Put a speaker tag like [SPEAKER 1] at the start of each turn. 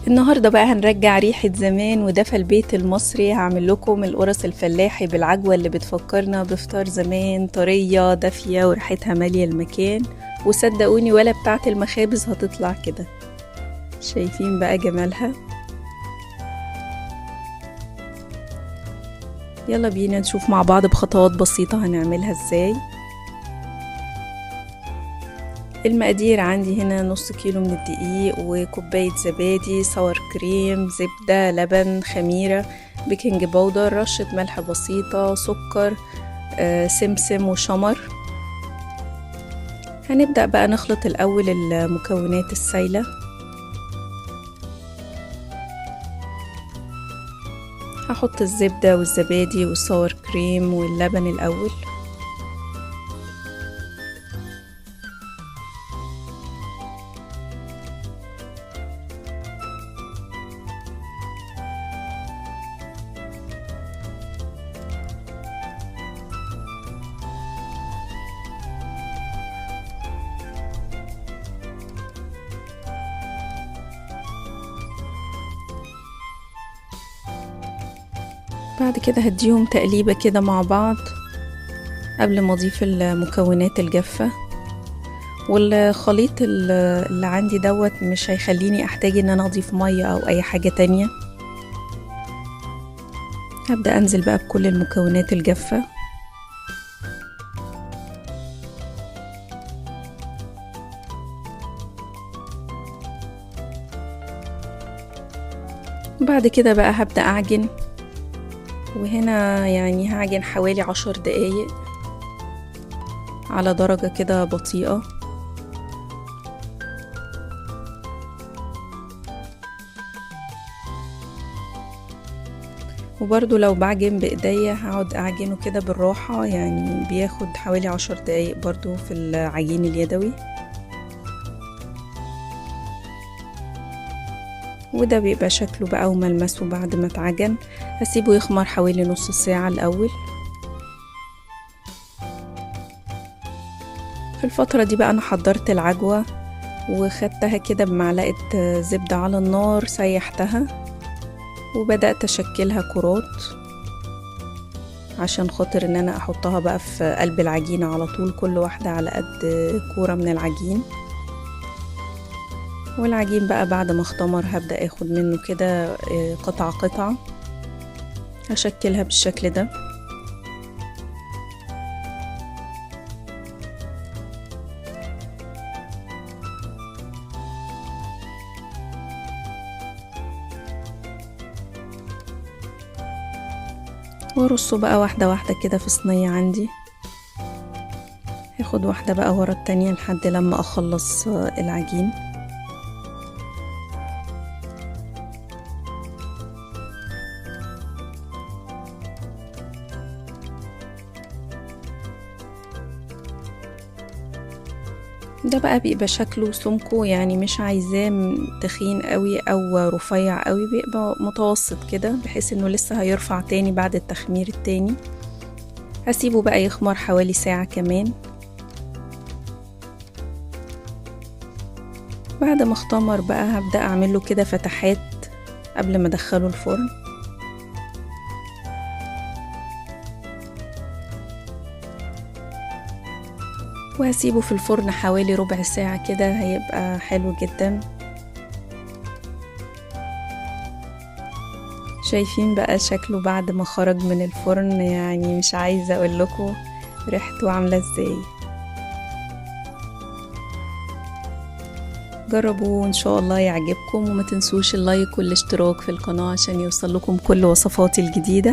[SPEAKER 1] النهاردة بقى هنرجع ريحة زمان ودفى البيت المصري. هعمل لكم القرص الفلاحي بالعجوة اللي بتفكرنا بفطار زمان، طرية دافية وريحتها مالية المكان، وصدقوني ولا بتاعة المخابز هتطلع كده. شايفين بقى جمالها؟ يلا بينا نشوف مع بعض بخطوات بسيطة هنعملها ازاي. المقادير عندي هنا نص كيلو من الدقيق، وكوباية زبادي، sour cream، زبدة، لبن، خميرة، baking powder، رشة ملح بسيطة، سكر، سمسم وشمر. هنبدأ بقى نخلط الأول المكونات السايلة. هحط الزبدة والزبادي وال sour cream واللبن الأول. بعد كده هديهم تقليبة كده مع بعض قبل ما اضيف المكونات الجافة. والخليط اللي عندي دوت مش هيخليني احتاج ان انا اضيف مية او اي حاجة تانية. هبدأ انزل بقى بكل المكونات الجافة. بعد كده بقى هبدأ اعجن، وهنا يعني هعجن حوالي 10 دقايق على درجة كده بطيئة. وبرضو لو بعجن بإيديا هقعد أعجنه كده بالراحة، يعني بياخد حوالي 10 دقايق برضو في العجين اليدوي. وده بيبقى شكله بقى وملمسه بعد ما اتعجن. هسيبه يخمر حوالي نص ساعة الأول. في الفترة دي بقى أنا حضرت العجوة وخدتها كده بمعلقة زبدة على النار، سيحتها وبدأت أشكلها كرات عشان خاطر إن أنا أحطها بقى في قلب العجينة على طول، كل واحدة على قد كورة من العجين. والعجين بقى بعد ما اختمر هبدأ اخد منه كده قطعة قطعة، هشكلها بالشكل ده. وارصه بقى واحدة واحدة كده في صينية عندي. هاخد واحدة بقى ورا التانية لحد لما اخلص العجين. ده بقى بيبقى شكله سمكه، يعني مش عايزاه تخين قوي او رفيع قوي، بيبقى متوسط كده بحيث انه لسه هيرفع تاني بعد التخمير التاني. هسيبه بقى يخمر حوالي ساعة كمان. بعد ما اختمر بقى هبدأ اعمله كده فتحات قبل ما ادخله الفرن. وهسيبه في الفرن حوالي ربع ساعة كده، هيبقى حلو جدا. شايفين بقى شكله بعد ما خرج من الفرن، يعني مش عايزة اقول لكم ريحته عاملة ازاي. جربوه ان شاء الله يعجبكم، وما تنسوش اللايك والاشتراك في القناة عشان يوصل لكم كل وصفاتي الجديدة.